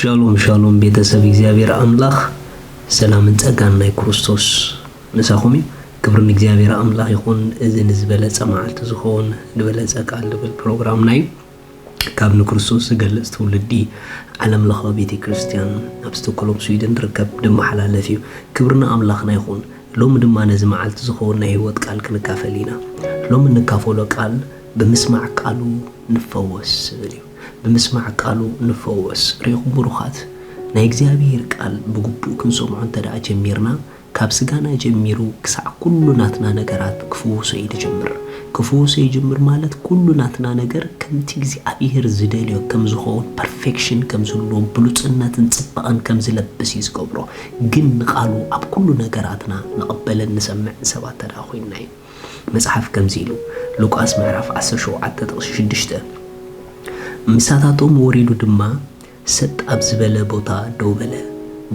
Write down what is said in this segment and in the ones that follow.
ሻሎም ሻሎም ቤተሰብ እግዚኣብሔር ኣምላኽ ሰላምን ጸጋን ናይ ክርስቶስ ምሳኹም እዩ። ክብሪ ንእግዚኣብሔር ኣምላኽ ይኹን። እዚ ንዝበለጸ መዓልቲ ዝኸውን ዝበለጸ ቃል ዝብል ፕሮግራምና እዩ። ካብ ንክርስቶስ ዝገልጽ ትውልዲ ዓለም ለኻዊ ቤተ ክርስቲያን ኣብ ስቶክሆልም ስዊድን ርከብ ድመሓላለፍ እዩ። ክብሪ ንኣምላኽና ይኹን። ሎሚ ድማ ነዚ መዓልቲ ዝኸውን ናይ ህይወት ቃል ክንካፈል ኢና። ሎሚ እንካፈሎ ቃል ብምስማዕ ቃሉ ንፈወስ ዝብል እዩ። ብምስማዕ ቃሉ ንፈወስ። ርኢኹም ብሩኻት፣ ናይ እግዚኣብሔር ቃል ብግቡእ ክንሰምዖ እንተ ደኣ ጀሚርና፣ ካብ ስጋና ጀሚሩ ክሳዕ ኩሉ ናትና ነገራት ክፍውሶ እዩ ዝጅምር። ክፍውሶ ይጅምር ማለት ኩሉ ናትና ነገር ከምቲ እግዚኣብሔር ዝደልዮ ከም ዝኸውን፣ ፐርፌክሽን ከም ዝህልዎ፣ ብሉጽነትን ጽባቐን ከም ዝለብስ እዩ ዝገብሮ። ግን ንቃሉ ኣብ ኩሉ ነገራትና ንቕበልን ንሰምዕን ሰባት እንተ ደኣ ኮይንና እዩ። መጽሓፍ ከምዚ ኢሉ፣ ሉቃስ ምዕራፍ ዓሰርተ ሸውዓተ ጥቕሲ ሽዱሽተ፣ ምሳታቶም ወሪዱ ድማ ሰጥ ኣብ ዝበለ ቦታ ደው በለ።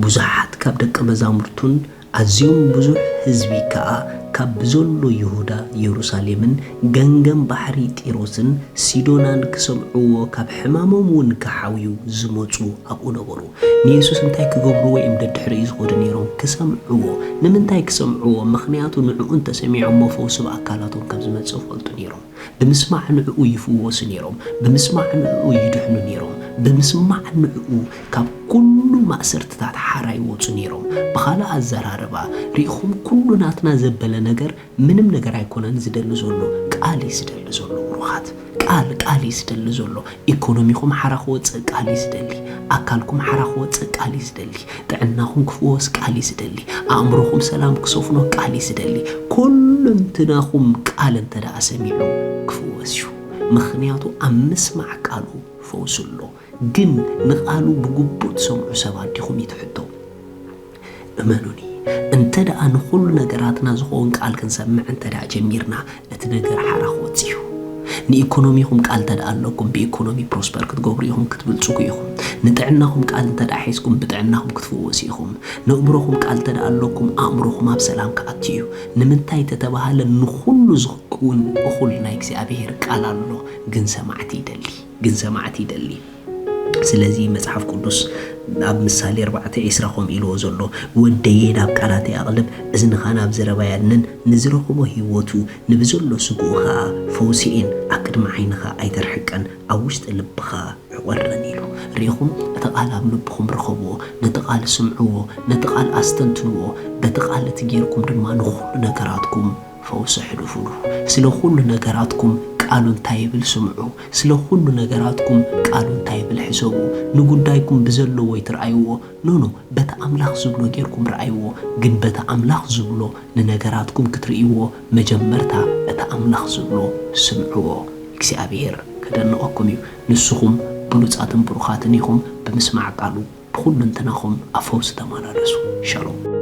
ብዙሓት ካብ ደቀ መዛሙርቱን ኣዝዮም ብዙሕ ህዝቢ ከኣ ካብ ብዘሎ ይሁዳ፣ የሩሳሌምን ገንገን ባሕሪ ጢሮስን ሲዶናን ክሰምዕዎ፣ ካብ ሕማሞም እውን ክሓውዩ ዝመጹ ኣብኡ ነበሩ። ንየሱስ እንታይ ክገብርዎ እዮም ደድሕሪኡ ዝኸዱ ነይሮም? ክሰምዕዎ። ንምንታይ ክሰምዕዎ? ምኽንያቱ ንዕኡ እንተሰሚዖሞ ፈውሲ ብኣካላቶም ከም ዝመጽእ ይፈልጡ ነይሮም። ብምስማዕ ንዕኡ ይፍወሱ ነይሮም። ብምስማዕ ንዕኡ ይድሕኑ ነይሮም። ብምስማዕ ንዕኡ ካብ ኩሉ ማእሰርትታት ሓራ ይወጹ ነይሮም። ብኻልእ ኣዘራርባ፣ ርኢኹም፣ ኩሉ ናትና ዘበለ ነገር ምንም ነገር ኣይኮነን ዝደሊ ዘሎ፣ ቃል እዩ ዝደሊ ዘሎ። ብሩኻት፣ ቃል፣ ቃል እዩ ዝደሊ ዘሎ። ኢኮኖሚኹም ሓራ ክወጽእ ቃል እዩ ዝደሊ። ኣካልኩም ሓራ ክወጽእ ቃል እዩ ዝደሊ። ጥዕናኹም ክፍወስ ቃል እዩ ዝደሊ። ኣእምሮኹም ሰላም ክሰፍኖ ቃል እዩ ዝደሊ። ኩለንትናኹም ቃል እንተ ደኣ ሰሚዑ ክፍወስ እዩ። ምኽንያቱ ኣብ ምስማዕ ቃሉ ፈውሲ ኣሎ። ግን ንቃሉ ብግቡእ ትሰምዑ ሰባት ዲኹም እዩ እቲ ሕቶ። እመኑኒ፣ እንተ ደኣ ንኹሉ ነገራትና ዝኸውን ቃል ክንሰምዕ እንተ ደኣ ጀሚርና፣ እቲ ነገር ሓራ ክወጽእ እዩ። ንኢኮኖሚኹም ቃል እንተ ደኣ ኣለኩም፣ ብኢኮኖሚ ፕሮስፐር ክትገብሩ ኢኹም፣ ክትብልጽጉ ኢኹም። ንጥዕናኹም ቃል እንተ ደኣ ሒዝኩም፣ ብጥዕናኹም ክትፍወሱ ኢኹም። ነእምሮኹም ቃል እንተ ደኣ ኣለኩም፣ ኣእምሮኹም ኣብ ሰላም ክኣቱ እዩ። ንምንታይ ተተባሃለ፣ ንኹሉ ዝኸውን እኹል ናይ እግዚኣብሔር ቃል ኣሎ፣ ግን ሰማዕቲ ይደሊ፣ ግን ሰማዕቲ ይደሊ። ስለዚ መጽሓፍ ቅዱስ ኣብ ምሳሌ ኣርባዕተ ዕስራ ከምኡ ኢልዎ ዘሎ፣ "ወደየ ናብ ቃላተይ ኣቕልብ፣ እዝንኻ ናብ ዘረባይ ኣድንን፣ ንዝረኽቦ ህይወቱ፣ ንብዘሎ ስግኡ ኸኣ ፈውሲኤን ኣብ ቅድሚ ዓይንኻ ኣይተርሕቀን፣ ኣብ ውሽጢ ልብኻ ዕቖረን" ኢሉ። ርኢኹም፣ እቲ ቃል ኣብ ልብኹም ርኸብዎ፣ ነቲ ቃል ስምዕዎ፣ ነቲ ቃል ኣስተንትንዎ፣ በቲ ቃል እቲ ጌርኩም ድማ ንኹሉ ነገራትኩም ፈውሲ ሕሉፉሉ። ስለ ኩሉ ነገራትኩም ቃሉ እንታይ ይብል ስምዑ። ስለ ኩሉ ነገራትኩም ቃሉ እንታይ ይብል ሕሰቡ። ንጉዳይኩም ብዘለዎ ኣይትርኣይዎ። ኖ፣ ኖ፣ በቲ ኣምላኽ ዝብሎ ጌርኩም ረኣይዎ። ግን በቲ ኣምላኽ ዝብሎ ንነገራትኩም ክትርእይዎ መጀመርታ እቲ ኣምላኽ ዝብሎ ስምዕዎ። እግዚኣብሔር ከደንቐኩም እዩ። ንስኹም ብሉጻትን ብሩኻትን ኢኹም ብምስማዕ ቃሉ። ብኹሉ እንትናኹም ኣብ ፈውሲ ተመላለሱ። ሻሎም።